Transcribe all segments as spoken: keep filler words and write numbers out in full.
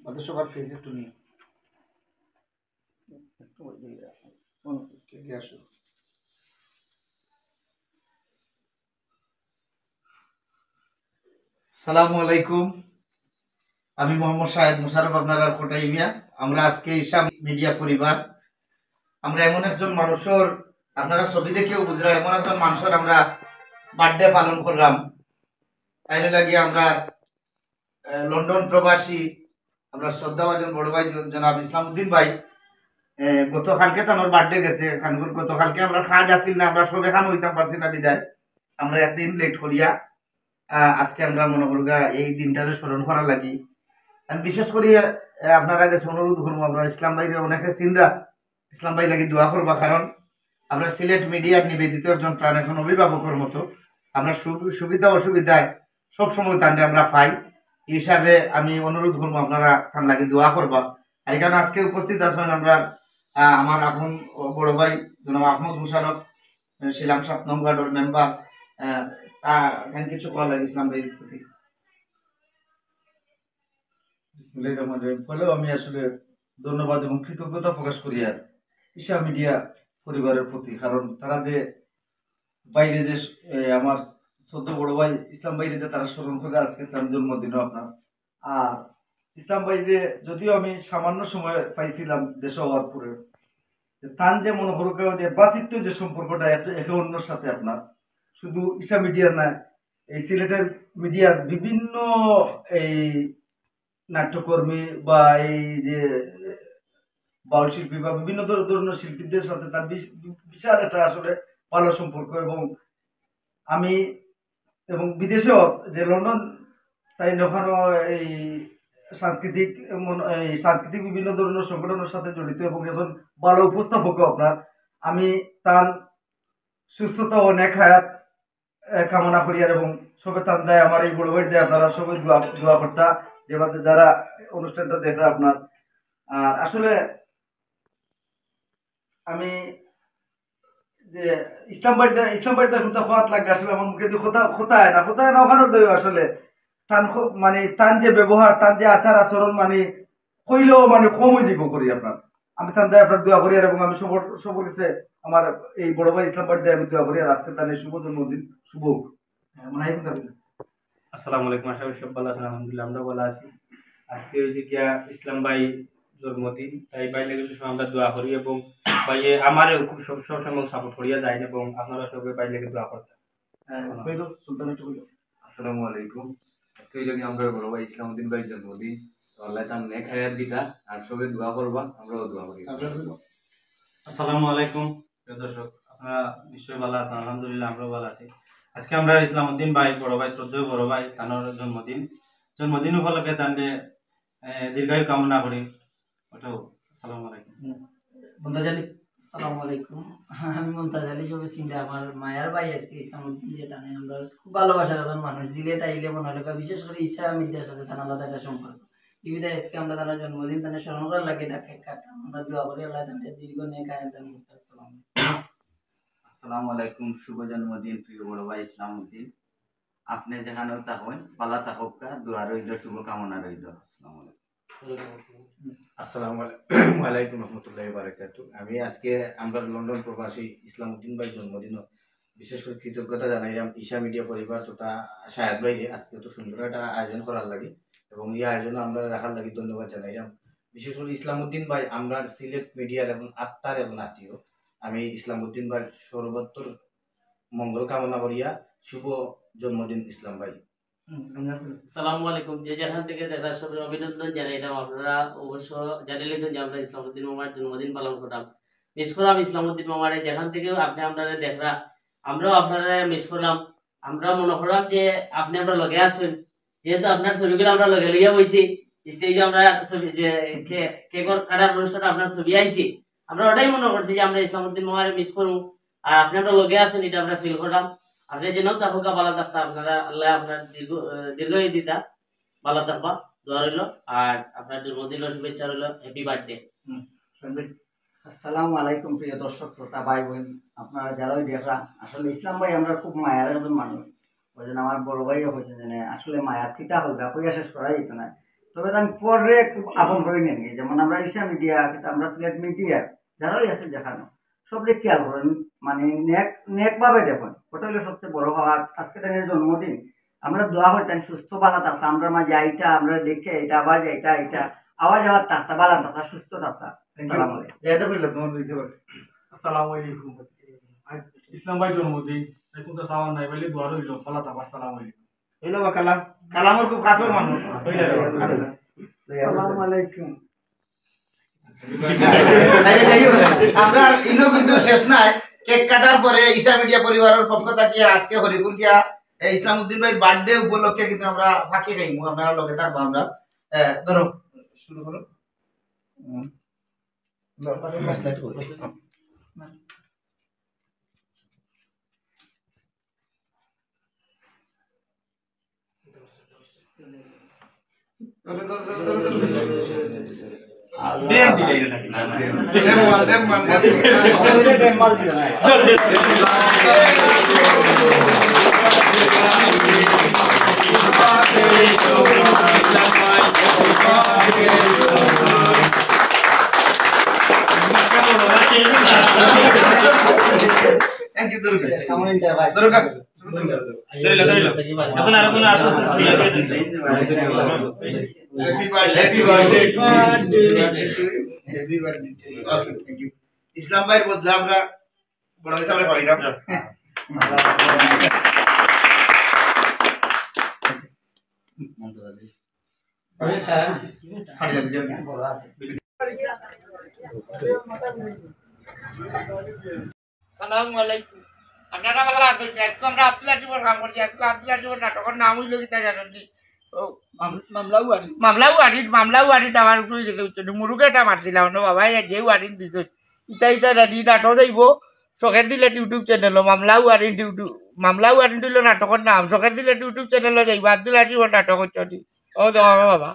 মাদ্রাসা সভার ফেজ একটু নিয়ে। একটু ওই দিকে আসো। সালামু আলাইকুম, আমি মোহাম্মদ শাহেদ মোশাররফ, আপনারা কোটাই মিয়া। আমরা আজকে ঈশা মিডিয়া পরিবার, আমরা এমন একজন মানুষের, আপনারা ছবি দেখেও বুঝরা, এমন একজন মানুষের আমরা বার্থডে পালন করলাম। তাইলে লাগি আমরা আহ, লন্ডন প্রবাসী আমরা শ্রদ্ধাভাজন বড় ভাই জন- জনাব ইসলাম উদ্দিন ভাই, আহ, গতকালকে তানোর বার্থডে গেছে, খানকুর গতকালকে আমরা কাজ আসিল না, আমরা সবে খান হইতাম পারছি না বিদায় আমরা একদিন লেট করিয়া, আহ, আজকে আমরা মনে করুগা এই দিনটারে স্মরণ করা লাগি। আমি বিশেষ করি, আহ, আপনারা কাছে অনুরোধ করবো, আমরা ইসলাম ভাইরে অনেকে চিনরা, ইসলাম ভাই লাগি দোয়া করবা, কারণ আমরা সিলেট মিডিয়ার নিবেদিত একজন প্রাণ, এখন অভিভাবকর মতো আমরা সু-, সুবিধা অসুবিধায় সবসময় তানরে আমরা পাই। এই হিসাবে আমি অনুরোধ করবো আপনারা তান লাগি দোয়া করবা। আর এখানে আজকে উপস্থিত আছেন আমরা, আহ, আমার এখন বড় ভাই জনাব আহমদ মুশারফ, আহ, শিলাম সাত নং ওয়ার্ডের মেম্বার, আহ, তা এখানে কিছু কওয়া লাগে ইসলাম ভাইয়ের প্রতি। বিসমিল্লাহির রহমানির রহিম। পয়লাও আমি আসলে ধন্যবাদ এবং কৃতজ্ঞতা প্রকাশ করি আর ঈশা মিডিয়া পরিবারের প্রতি, কারণ তারা যে বাইরে যে স-, এ, আমার শ্রদ্ধা বড় ভাই ইসলাম ভাইরে যে তারা স্মরণ করে আজকে তার জন্মদিনও আপনার। আর ইসলাম ভাইরে যদিও আমি সামান্য সময় পাইছিলাম দেশে হওয়ার পরে, যে তান যে মনে করুক যে বাচিত্ব যে সম্পর্কটা একে, একে অন্যর সাথে আপনার, শুধু ঈশা মিডিয়ার না, এই সিলেটের মিডিয়ার বিভিন্ন এই নাট্যকর্মী বা এই যে বাউল শিল্পী বা বিভিন্ন ধর-, ধরনের শিল্পীদের সাথে তার বি-, বিশাল একটা আসলে ভালো সম্পর্ক। এবং আমি এবং বিদেশেও যে লন্ডন, তাই ওখানে এই সাংস্কৃতিক মন-, এই সাংস্কৃতিক বিভিন্ন ধরনের সংগঠনের সাথে জড়িত এবং একজন ভালো উপস্থাপক আপনার। আমি তার সুস্থতা ও নেক হায়াত, এ, কামনা করি আর এবং সবে তান দায় আমার এই বড় ভাই দায় আপনারা সবাই দোয়া, দোয়া করতা, যে বাদে যারা অনুষ্ঠানটা দেখরা আপনার। আর আসলে আমি যে ইসলাম ভাইর দা-, ইসলাম ভাইর দা কথা খোয়াত লাগে, আসলে আমার মুখে দিয়ে কথা, কথা হয় না, কথা হয় না, ওখানে দই আসলে তান খ-, মানে তান যে ব্যবহার, তান যে আচার আচরণ, মানে কইলেও মানে কম হয়ে দিব করি আপনার। আমি তান দায় আপনার দোয়া করি আর এবং আমি সবর, সবর কাছে আমার এই বড় ভাই ইসলাম ভাইর দায় আমি দোয়া করি আর আজকে তার এই শুভ জন্মদিন শুভ হোক। হ্যাঁ, মনে হয় কথা বলি। আসসালামু আলাইকুম, আশা করি সব ভালো আছেন। আলহামদুলিল্লাহ, আমরা ভালো আছি। আজকে হয়েছে গিয়া ইসলাম ভাই জন্মদিন, তাই ভাই লাগে সব আমরা দোয়া করি এবং ভাই আমারও খুব সব, সব সময় সাপোর্ট করিয়া যায় এবং আপনারা সবাই ভাই লাগে দোয়া করতেন। হ্যাঁ, কই তো সুলতান একটু কই তো। আসসালামু আলাইকুম। আজকে হইল কি আমরা বড় ভাই ইসলাম উদ্দিন ভাইর জন্মদিন, তো আল্লাহ তার নেক হায়াত দিতা আর সবে দোয়া করবা, আমরাও দোয়া করি। আপনারা কই তো। আসসালামু আলাইকুম, প্রিয় দর্শক, আপনারা নিশ্চয়ই ভালো আছেন? আলহামদুলিল্লাহ, আমরাও ভালো আছি। আজকে আমরা ইসলাম উদ্দিন ভাই, বড় ভাই, শ্রদ্ধেয় বড় ভাই, তানোর জন্মদিন, জন্মদিন উপলক্ষে তানরে, এ, দীর্ঘায়ু কামনা করি। ওটাও, আসসালামু আলাইকুম। হুম। মুমতাজ আলী। আসসালামু আলাইকুম। আমি মুমতাজ আলী, সবে চিনরা আমার মায়ার ভাই আজকে ইসলাম উদ্দিন, যে তানে আমরা খুব ভালোবাসার একজন মানুষ। সিলেট আইলে মনে হয় বিশেষ করে ঈশা মিডিয়ার সাথে তার আলাদা একটা সম্পর্ক। টিভিতে আজকে আমরা তার জন্মদিন, তার স্মরণ করার লাগে ডাকে কাটা। আমরা দোয়া করি আল্লাহ তাআলা দীর্ঘ নেক হায়াত দান করতে। আসসালামু আলাইকুম। আসসালামু আলাইকুম, শুভ জন্মদিন প্রিয় বড় ভাই ইসলাম উদ্দিন। আপনি যেখানেও থাকেন, ভালা থাকুক্কা, দোয়া রইল, শুভকামনা রইল। আসসালামু আলাইকুম। আসসালামু আলাইকুম রহমতুল্লাহ বারাকাতু। আমি আজকে আমরা লন্ডন প্রবাসী ইসলাম উদ্দিন ভাই জন্মদিন বিশেষ করে কৃতজ্ঞতা জানাইলাম ঈশা মিডিয়া পরিবার তথা শাহেদ ভাইরে আজকে এত সুন্দর একটা আয়োজন করার লাগি এবং এই আয়োজন আমরা রাখার লাগি ধন্যবাদ জানাইলাম। বিশেষ করে ইসলাম উদ্দিন ভাই আমরা সিলেট মিডিয়ার এবং আত্মার এবং আত্মীয়। আমি ইসলাম উদ্দিন ভাই সর্বোত্তর মঙ্গল কামনা করিয়া শুভ জন্মদিন ইসলাম ভাই। হুম, আমরা আসসালামু আলাইকুম। যে যেখান থেকে দেখা সবরে অভিনন্দন জানাইলাম। আপনারা অবশ্য জানাইলেছেন যে আমরা ইসলাম উদ্দিন মামার জন্মদিন পালন করলাম। মিস করলাম ইসলাম উদ্দিন মামারে, যেখান থেকে আপনি আপনারা দেখরা, আমরাও আপনারা মিস করলাম। আমরা মনে করলাম যে আপনি আমরা লগে আছেন, যেহেতু আপনার ছবিগুলো আমরা লগে লইয়া বইছি, স্টেজে আমরা ছবি যে কে-, কেকর কাটার অনুষ্ঠানে আপনার ছবি আনছি, আমরা ওটাই মনে করছি যে আমরা ইসলাম উদ্দিন মামারে মিস করবো। আর আপনি আমরা লগে আছেন, এটা আমরা ফিল করলাম। আপনি যেন থাকুক, ভালো থাকতা, আপনারা আল্লাহ আপনার দীর্ঘ, আহ, দীর্ঘায়ু দিতা, ভালো থাকবা, দোয়া রইল। আর আপনার জন্মদিনের শুভেচ্ছা রইল, হ্যাপি বার্থডে। হুম, সুন্দর। আসসালামু আলাইকুম প্রিয় দর্শক শ্রোতা ভাই বোন, আপনারা যারাই দেখরা, আসলে ইসলাম ভাই আমরা খুব মায়ার একজন মানুষ। ওই জন্য আমার বড় ভাইও হয়েছে যে আসলে মায়া কিতা হোক, কইয়া শেষ করা যেত না। তবে তান পরে খুব আপন করি নেন। যেমন আমরা ঈশা মিডিয়া, আমরা সিলেট মিডিয়া, যারাই আছে যেখানো, সবরে খেয়াল করেন, মানে নেক, নেকভাবে দেখেন, ওটা হইলো সবচেয়ে বড় হওয়া। আজকে তান জন্মদিন, আমরা দোয়া করি তান সুস্থ ভালা থাকতা, আমরা মাঝে আইতা, আমরা দেখে এটা আবার যাইতা, এটা আওয়া যাওয়ার থাকতা, ভালা থাকতা, সুস্থ থাকতা। Thank you। সালাম আলাইকুম। এটা কইলে তোমার দিতে পারে। আসসালামু আলাইকুম। আজ ইসলাম ভাই জন্মদিন, তাই কোনটা সামান নাই, বলে দোয়া রইল, ভালা থাকবা, আসসালামু আলাইকুম। হইলো বা কালাম, কালামর খুব কাছের মানুষ। আসসালামু আলাইকুম। আচ্ছা, যাই হোক, আমরা ইনো কিন্তু শেষ নাই। কেক কাটার পরে ঈশা মিডিয়া পরিবারের পক্ষ থেকে আজকে হরিপুর গিয়া এই ইসলাম উদ্দিন ভাইর বার্থডে উপলক্ষে কিন্তু আমরা ফাঁকি খাইমু, আপনারা লগে থাকবো আমরা। আহ, ধরো, শুরু করো। হুম। ধরো, flashlight করো। Thank you, Durga. দুর্গা। ধরিল, ধরিল। এখন আর কোনো আর কোনো Happy birthday to you. Happy birthday to you. Happy birthday to you. Okay, thank you. ইসলাম ভাইর বদলা আমরা বড় হিসাবে পাই না। সালামু আলাইকুম। আপনারা ভালা আছইন? আজকে আমরা আব্দুল আজিবর কাম করছি। আজকে আব্দুল আজিবর নাটকর নাম অইলো কিতা জানইন নি? ও, মাম-, মামলা ওয়ারিন। মামলা ওয়ারিন, মামলা ওয়ারিন আমার উপরে গেছে, বুঝছো নি? মুরুগে এটা মারছিলাম, না বাবা, এই যে ওয়ারিন দিছে। ইতা, ইতা জানি নাটক যাইবো, চোখের দিলে YouTube channel, মামলা ওয়ারিন YouTube, মামলা ওয়ারিন অইলো নাটকর নাম, চোখের দিলে YouTube channel যাইবো, আব্দুল আজিবর নাটক হচ্ছে নি। ও, দেখো বাবা।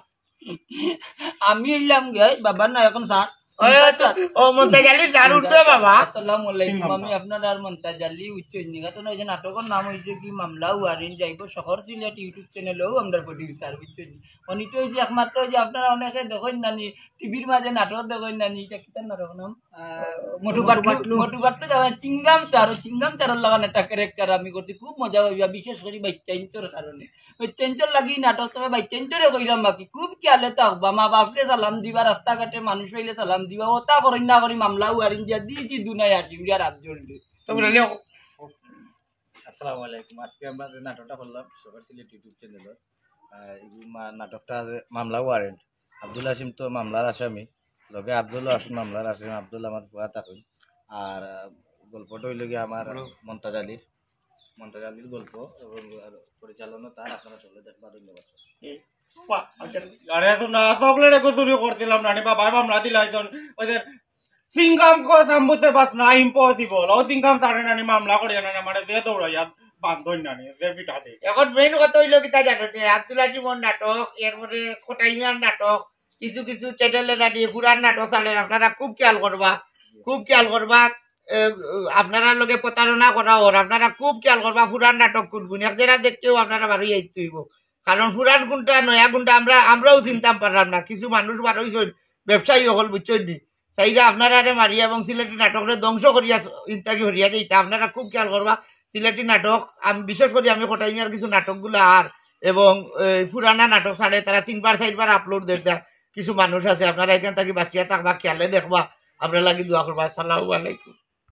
আমি অইলাম গিয়া, বাবার না এখন স্যার। ও, মন্তাজ স্যার। ও, মন্তাজ আলী স্যার, উঠবে বাবা। আসসালামু আলাইকুম, আমি আপনার আর মন্তাজ আলী, বুঝছইন নি? ঘটনা অইছে, নাটকর নাম অইছে কি মামলা ওয়ারিন, যাইবো শহর সিলেট YouTube channel-ও আমরা producer, বুঝছইন নি? অনিত অইছে একমাত্র যে আপনারা অনেকে দেখইন নানি, টিভির মাঝে নাটক দেখইন নানি, ইটা কিতার নাটক নাম? আহ, মোটু পাতলু, মোটু পাতলু। মোটু পাতলু যাওয়া চিংগাম স্যার, ও চিংগাম স্যারর লাখান একটা character আমি করছি, খুব মজা পাইবা, বিশেষ করি বাচ্চাইন্তর কারণে। ওই চেঞ্চর লাগি নাটক, তবে ভাই চেঞ্চরে কইরাম বাকি, খুব খেয়ালে থাকবা, মা বাপরে সালাম দিবা, রাস্তাঘাটে মানুষ পাইলে সালাম দিবা, ওটা করইন না করি মামলা ওয়ারিন দিয়া দিছি দুনাই আসি, উড়িয়া রাত জ্বলবে। তো বলে লিও। আসসালামু আলাইকুম, আজকে আমরা যে নাটকটা করলাম সবার সিলেট YouTube channel-ও, আহ, এই মা-, নাটকটা যে মামলা ওয়ারেন্ট, আব্দুল হাসিম তো মামলার আসামি, লগে আব্দুল হাসিম মামলার আসামি, আব্দুল আমার ফুয়া থাকইন। আর, আহ, গল্পটা অইলো গিয়া আমার মন্তাজ আলীর, মন্তাজ আলীর গল্প এবং আর পরিচালনা তার, আপনারা চলে দেখবা। ধন্যবাদ। আরে তো না, চকলেট একো চুরি করছিলাম নানি, বাবায় মামলা দিলাইছইন। ওই যে সিংগাম কো সাম্বুসে বাস না, impossible। ও সিংগাম তারে নানি মামলা করিয়া নানি, আমারে যে দৌড়াইয়া বান্ধইন নানি, যে পিঠা দে। এখন main কথা অইলো কিতা জানো নি? আব্দুল আজিমর নাটক, এরপরে কোটাইমিয়ার নাটক, কিছু কিছু channel-এ নানি পুরান নাটক চালের, আপনারা খুব খেয়াল করবা, খুব খেয়াল করবা। এ, আপনারার লগে প্রতারণা করা অর, আপনারা খুব খেয়াল করবা, পুরান নাটক কোনগুন, এক জেরা দেখতেও আপনারা বারোই আইতে অইবো। কারণ পুরান কোনটা, নয়া কোনটা আমরা, আমরাও চিনতাম পারলাম না। কিছু মানুষ বারোইছইন, ব্যবসায়ী অকল, বুঝছইন নি? চাইরা আপনারারে মারিয়া এবং সিলেটি নাটকরে ধ্বংস করিয়া ইন্তাকি হরিয়া যাইতা। আপনারা খুব খেয়াল করবা, সিলেটি নাটক, আমি বিশেষ করি আমি কোটাইমিয়ার কিছু নাটকগুলা আর এবং, এ, পুরানা নাটক ছাড়ে, তারা তিনবার চাইরবার upload দেয়। কিছু মানুষ আছে, আপনারা এখান থাকি বাঁচিয়া থাকবা, খেয়ালে দেখবা, আপনারার লাগি দোয়া করবা। আসসালামু আলাইকুম।